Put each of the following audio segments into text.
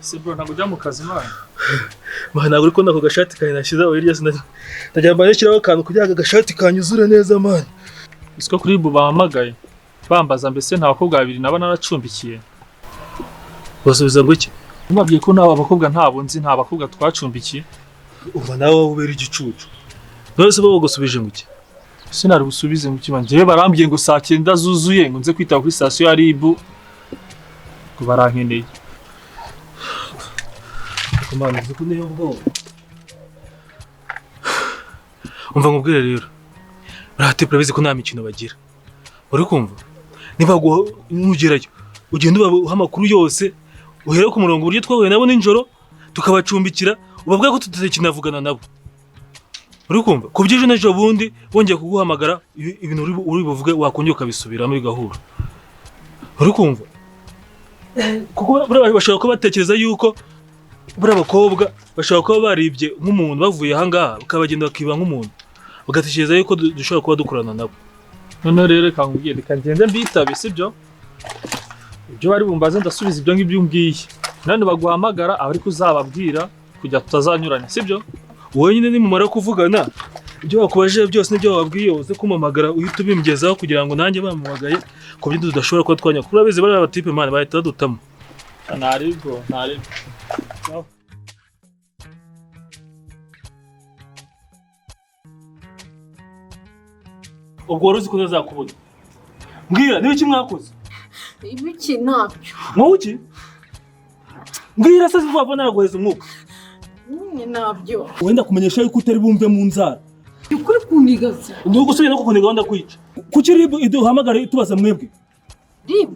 Se bro, ntabwo ujya mu kazi mwana? Man, ntabwo uri kubona ako gashati kanjye nashyizeho hirya, ndagira ngo nshyiraho akantu kugira ngo agashati kanyuzure neza, man. Siko kuri bu bahamagaye bambaza mbese nta bakobwa babiri naba naracumbikiye. Basubiza ngo iki? Mbabwiye ko nta bakobwa, ntabo nzi, nta bakobwa twacumbikiye. Umva nawe wowe ubera igicucu. None se bo bagusubije ngo iki? Sinari busubize mu kiba njyewe, barambwiye ngo saa 9 zuzuye ngo nze kwitaba kuri sitasiyo ya RIB, ngo barankeneye. Ariko man, uzi ko niyo ubwoba. Umva nkubwire rero, buriya type urabizi ko nta mikino bagira. Uri kumva? Niba nugerayo ugenda ubaha amakuru yose, uhere ku murongo uburyo twahuye nabo nijoro tukabacumbikira, ubabwira ko tutakinavugana nabo. Uri kumva? Ku by'ejo n'ejo bundi bongeye kuguhamagara, ibintu uri buvuge wakongera ukabisubiramo bigahura. Uri kumva? Kuko buriya bashobora kuba batekereza yuko buriya abakobwa bashobora kuba baribye nk'umuntu bavuye aha ngaha, bakabagenda bakiba nk'umuntu, bagatekereza yuko dushobora kuba dukorana nabo. Noneho rero reka nkubwire, reka ngende mbitabe, sibyo? Ibyo bari bumbaze ndasubiza ibyo ngibyo umbwiye. None baguhamagara aba ariko uzababwira kugira tutazanyuranya, sibyo? Wowe nyine nimumara kuvugana ibyo bakubajije byose n'ibyo bababwiye, uze kumpamagara uhite ubimgezaho kugira ngo nanjye bampamagaye ku buryo tudashobora kuba twanya. Kuko urabizi bariya batipe man bahita badutamo. Ntari bro, ntari. Ubwo wari uzi ko ntazakubona. Mbwira niba iki mwakoze? Ibiki ntabyo. Wowe iki? Mbwira se vuba vuba naraguheza umwuka. Nyine ntabyo. Wenda kumenyesha yuko utari bumve mu nzara. Ukuri kunigaza. Ndi gusubira no kukuniga gahunda kwica. Kuki RIB iduhamagara itubaza mwebwe? RIB?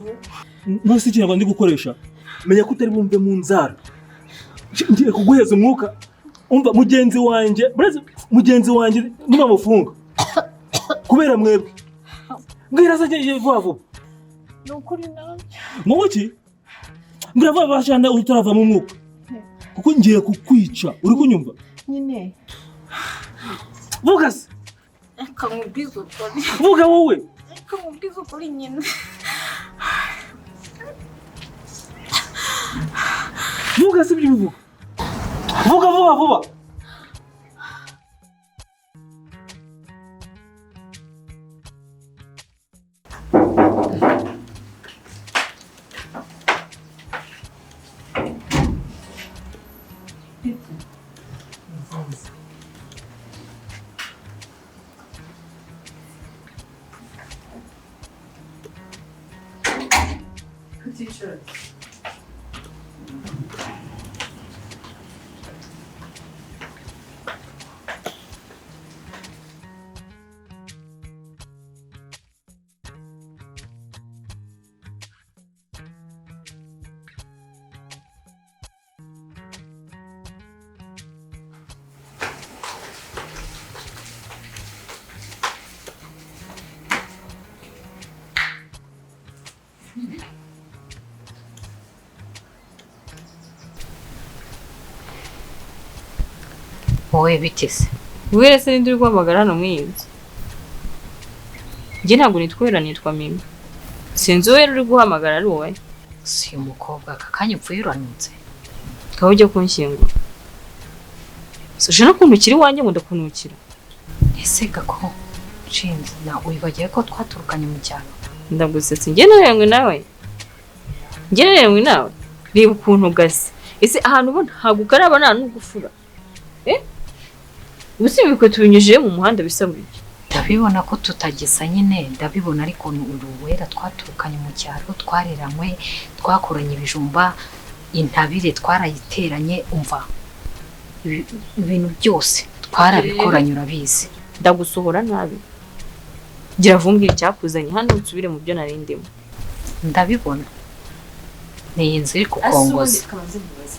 None se ikinyarwanda ndi gukoresha? Menya ko utari bumve mu nzara. Ngiye kuguheza umwuka. Umva mugenzi wanjye, buretse mugenzi wanjye nibamufunga. Kubera mwebwe. Mbwira se ngiye vuba vuba. Ni ukuri nabyo. Wowe iki? Mbwira vuba vuba cyane utarava mu mwuka. Kuko ngiye kukwica, uri kunyumva? Nyine. Vuga se. Reka nkubwize ukuri. Vuga wowe. Reka nkubwize ukuri nyine. Vuga se ibyo uvuga. Vuga vuba vuba. Wowe biteze. Wera se ninde uri guhamagara hano muri iyi nzu? Njye ntabwo nitwa Wera, nitwa Mimi. Sinzi uwera uri guhamagara ari wowe. Si umukobwa aka kanya upfuye uranutse. Ukaba ujya kunshyingura. Suje no kuntukira iwanjye ngo ndakunukira. Ese gako nshinze na wibagiwe ko twaturukanye mu cyaro. Ndagusetse njye nareranywe nawe. Njye nareranywe nawe. Reba ukuntu gasa. Ese ahantu ubona ntabwo ukaraba nta n'ugufura. Ubu ibikwe tubinyujije mu muhanda bisa gutya. Ndabibona ko tutagisa nyine, ndabibona ariko uruwera twaturukanye mu cyaro, twareranywe, twakoranye ibijumba, intabire twarayiteranye, umva ibintu byose twarabikoranye urabizi. Ndagusohora nabi. Gira vumbwira icyakuzanye hano nsubire mu byo nari ndimo. Ndabibona. Ni iyi nzu iri kukongoza.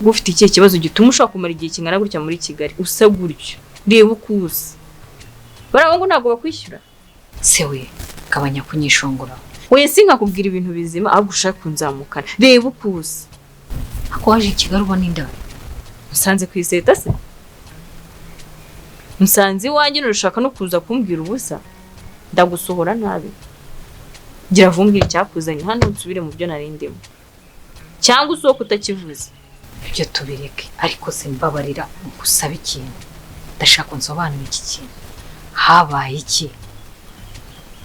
Ufite ikihe kibazo gituma ushobora kumara igihe kingana gutya muri Kigali usa gutyo? Reba uko usa. Bariya ngo ntabwo bakwishyura. Se we, gabanya kunyishongora. Oya sinkakubwira ibintu bizima ahubwo ushaka kunzamukana. Reba uko usa. Ako waje i Kigali ubona inda. Musanze ku iseta se? Musanze iwanjye ntushaka no kuza kumbwira ubusa. Ndagusohora nabi. Gira vumbwira icyakuzanye hano nsubire mu byo nari ndimo. Cyangwa usohoke utakivuze. Ibyo tubireke, ariko simbabarira ngusabe ikintu. Ndashaka unsobanurire iki kintu. Habaye iki?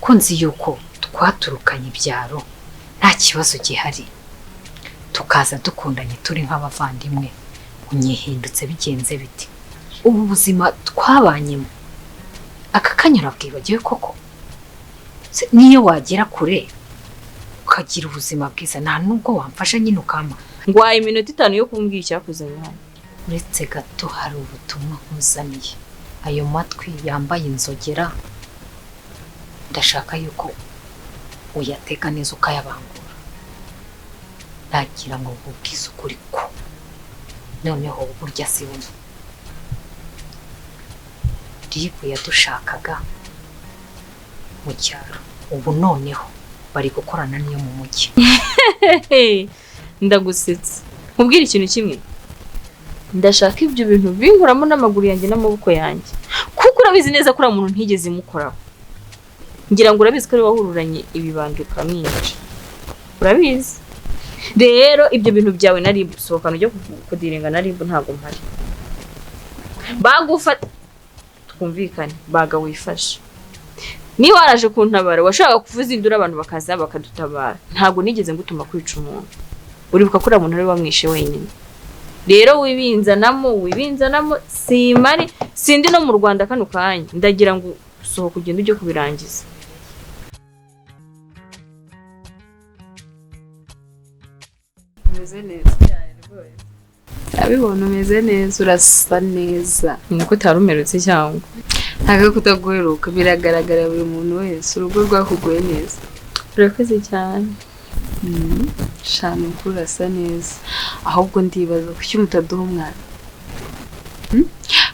Ko nzi yuko twaturukanye ibyaro nta kibazo gihari, tukaza dukundanye turi nk'abavandimwe, unyihindutse bigenze bite? Ubu buzima twabanyemo aka kanya urabwibagiwe koko? Niyo wagera kure ukagira ubuzima bwiza, nta nubwo wamfasha nyine ukampa. Ngwaye iminota 5 yo kumbwira icyakuzanye hano. Uretse gato hari ubutumwa nkuzaniye. Ayo matwi yambaye inzogera ndashaka yuko uyateka neza ukayabangura. Nagira ngo nkubwize ukuri ko noneho burya si buno Ribu yadushakaga mu cyaro, ubu noneho bari gukorana niyo mu mujyi. Ndagusetse. Nkubwire ikintu kimwe, ndashaka ibyo bintu binkuramo n'amaguru yanjye n'amaboko yanjye, kuko urabizi neza ko uriya muntu ntigeze imukoraho. Ngira ngo urabizi ko ari wahururanye ibibando ukamwica, urabizi. Rero ibyo bintu byawe na Ribu, sohokana ujye kudiringa na Ribu, ntabwo mpari. Bagufata twumvikane, baga wifashe. Niba waraje kuntabara washaka kuvuza induru abantu bakaza bakadutabara, ntabwo nigeze ngutuma kwica umuntu. Uribuka ko uriya muntu ari wamwishe wenyine. Rero wibinzanamo simari sindi no mu Rwanda kano kanya, ndagira ngo sohoka ugende ujye kubirangiza. Umeze neza cyane rwose. Abibona umeze neza, urasa neza. Nuko utarumerutse cyangwa ntabwo kutaguheruka biragaragara buri muntu wese, urugo rwakuguye neza. Urakoze cyane. Shana uko urasa neza. Ahubwo ndibaza kuki mutaduha umwana.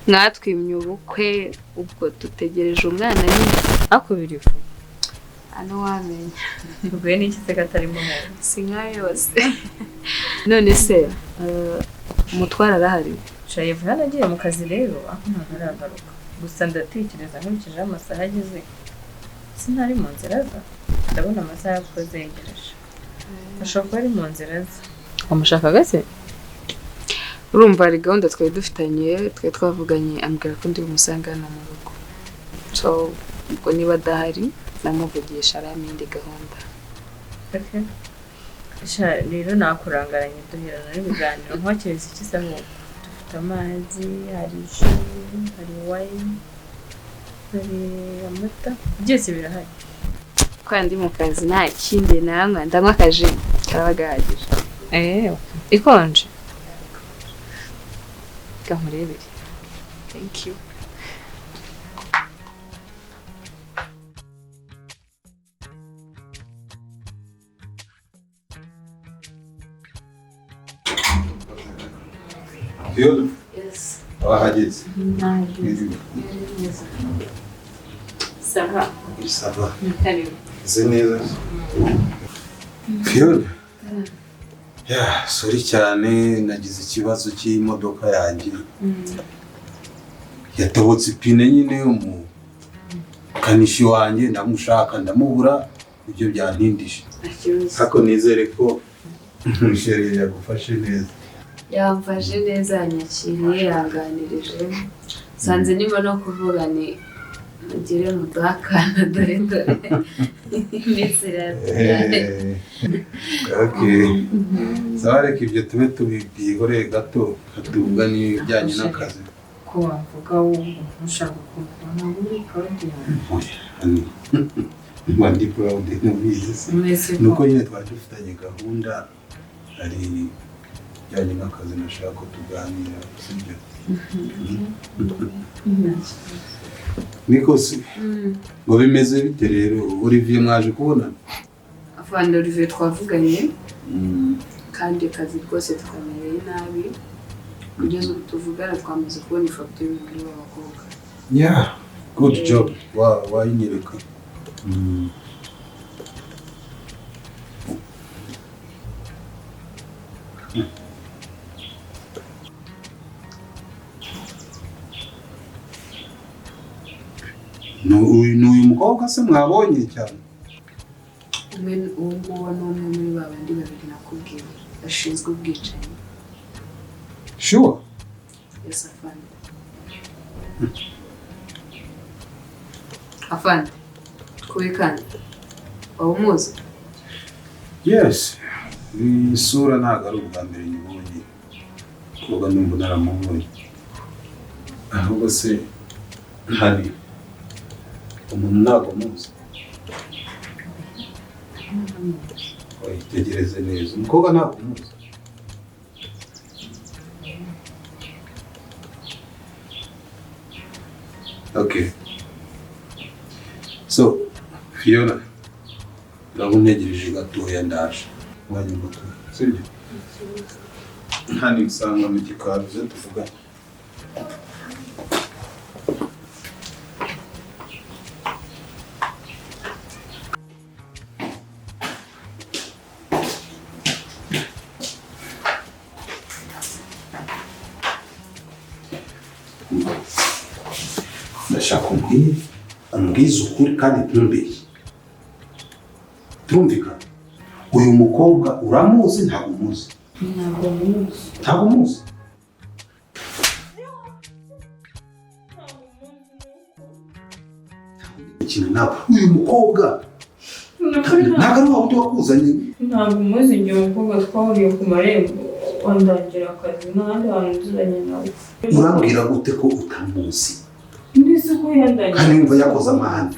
Mwatwimye ubukwe, ubwo dutegereje umwana nyine. Ako birifu. Ano wamenya. Ubwo ni iki se katarimo hano? Si nka yose. None se umutwara arahari? Shayevu yaragiye mu kazi rero, aho ntabwo aragaruka. Gusa ndatekereza nkurikije amasaha ageze, sinari mu nzira za. Ndabona amasaha yakoze yegereje. Ashobora kuba ari mu nzira ze. Wamushakaga se? Urumva hari gahunda twari dufitanye, twari twavuganye, ambwira ko ndi bumusanga hano mu rugo. So ubwo niba adahari namuvugisha arampa indi gahunda. Okay. Sha rero nakurangaranye duherana n'ibiganiro nkwakiriza iki se ahubwo? Dufite amazi, hari ji, hari wine, hari amata, byose birahari. Kwa ndi mu kazi nta kindi nanywa, ndanywa akaji karaba gahagije. Ikonje. Gamurebere. Thank you. Fiona? Yes. Wahageze? Nahageze. Sawa. Sawa. Karibu. Meze neza. Fiona? Yeah, sorry cyane nagize ikibazo cy'imodoka yanjye. Yatobotse ipine nyine umukanishi wanjye ndamushaka ndamubura, ibyo byantindije. Ariko nizere ko Michelle yagufashe neza. Yamfashe neza, yanyakiriye, yanganirije. Sanze niba no kuvuga ni mugire muduhakana dore dore iminsi iratujyanye. Okay. Sawa, reka ibyo tube tubyihoreye gato tuvuga n'ibijyanye n'akazi. Ko wavuga wowe ushaka kumva ntabwo uri proud yanjye. Mba ndi proud n'ubizi se. Nuko nyine twari dufitanye gahunda ari ibijyanye n'akazi nashaka ko tuganira, sibyo? Niko se ngo bimeze bite rero Olivier mwaje kubonana? Afande Olivier twavuganye kandi akazi rwose tukamereye nabi, kugeza ubu tuvugana twamaze kubona ifoto y'umubiri w'abakobwa. Yeah, good job. Wayinyereka. Ni uyu mukobwa se mwabonye cyane? Umwe uwo nguwo ni umwe muri ba bandi babiri nakubwiye bashinzwe ubwicanyi. Sure. Yes, afande. Afande, kubi kandi waba umuzi? Yes. Iyi sura ntabwo ari ubwa mbere nyibonye. Kuba numva naramubonye. Ahubwo se hari umuntu ntabwo muzi. Witegereze neza. Umukobwa ntabwo muzi. Okay. So, Fiona, ndabona untegereje gatoya ndaje. Umwanya muto, sibyo? Hano usanga mu gikari uze tuvugane. Ndashaka umbwize ukuri kandi ntumbeshye. Turumvikana? Uyu mukobwa uramuzi ntabwo umuzi? Ntabwo muzi. Ntabwo umuzi? Ikintu nawe uyu mukobwa ntabwo ari wa wundi wakuzanye. Ntabwo muzi. Igihe umukobwa twahuriye ku marembo wandangira akazi n'ahandi hantu nziranye nawe. Urambwira gute ko utamuzi? Nzi ko yandangiye. Kandi yumva yakoze amahane.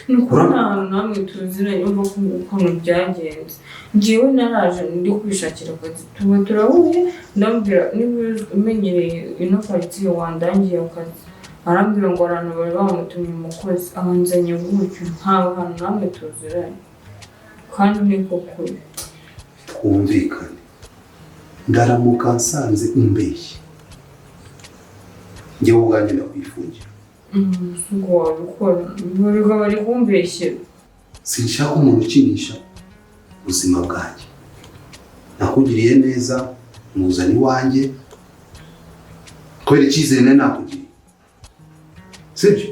Nuko nta hantu namwe tuziranye, umva ko ukuntu byagenze. Njyewe naraje ndi kwishakira akazi, tuba turahuye, ndamubwira niba umenyereye ino karitsiye wandangiye akazi. Arambwira ngo abantu bari bamutumye umukozi, abanzanye gutyo, nta hantu namwe tuziranye. Kandi niko kuri. Twumvikane. Ndaramuka nsanze umbeshye. Njyewe ubwanjye ndakwifungira. Ngo wabikora, bari kumbeshyera. Sinshaka umuntu ukinisha ubuzima bwanjye. Nakugiriye neza, muzana iwanjye, kubera icyizere nari nakugiriye. Sibyo?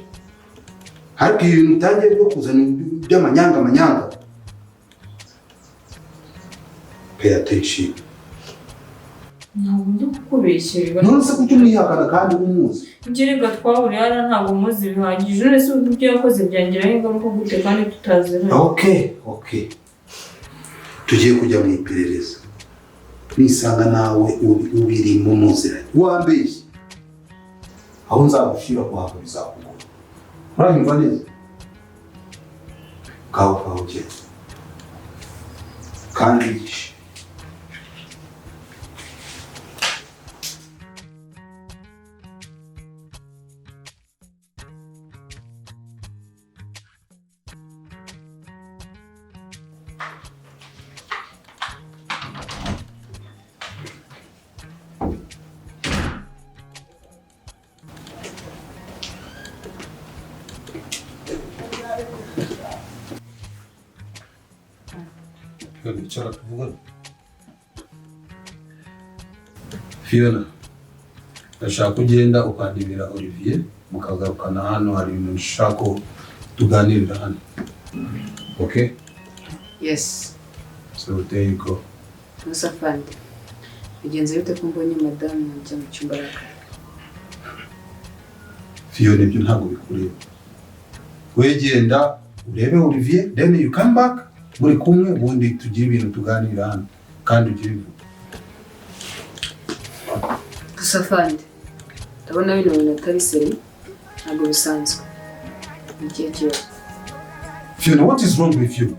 Ariko ibintu utangiye byo kuzana by'amanyanga amanyanga. Pay attention. Ntabwo ndi kukubeshyera. None se kuki umwihakana kandi umuzi? Njye twahuriye hariya ntabwo muzi bihagije. None se ibyo yakoze byangiraho ingaruka gute kandi tutaziranye? Okay, okay. Tugiye kujya mu iperereza. Nisanga nawe ubirimo muziranye. Wambeshye. Aho nzagushyira kuhava bizakugora. Uranyumva neza? Kawa kawa ugenda. Kandi yigishe. Icara tuvugane. Fiona, ndashaka ko ugenda ukandibira Olivier mukagarukana hano, hari ibintu nshaka ko tuganirira hano. Okay? Yes. So there you go. Musa afande, bigenze bite ko mbonye madamu njya mu cyumba arakara? Fiona, ibyo ntabwo bikureba. Wegenda urebe Olivier, then you come back. Muri kumwe ubundi tugire ibintu tuganira hano kandi ugire vuba. Gusa afande, ndabona bino bintu atari seri, ntabwo bisanzwe. Ni ikihe kibazo? Fiona, what is wrong with you?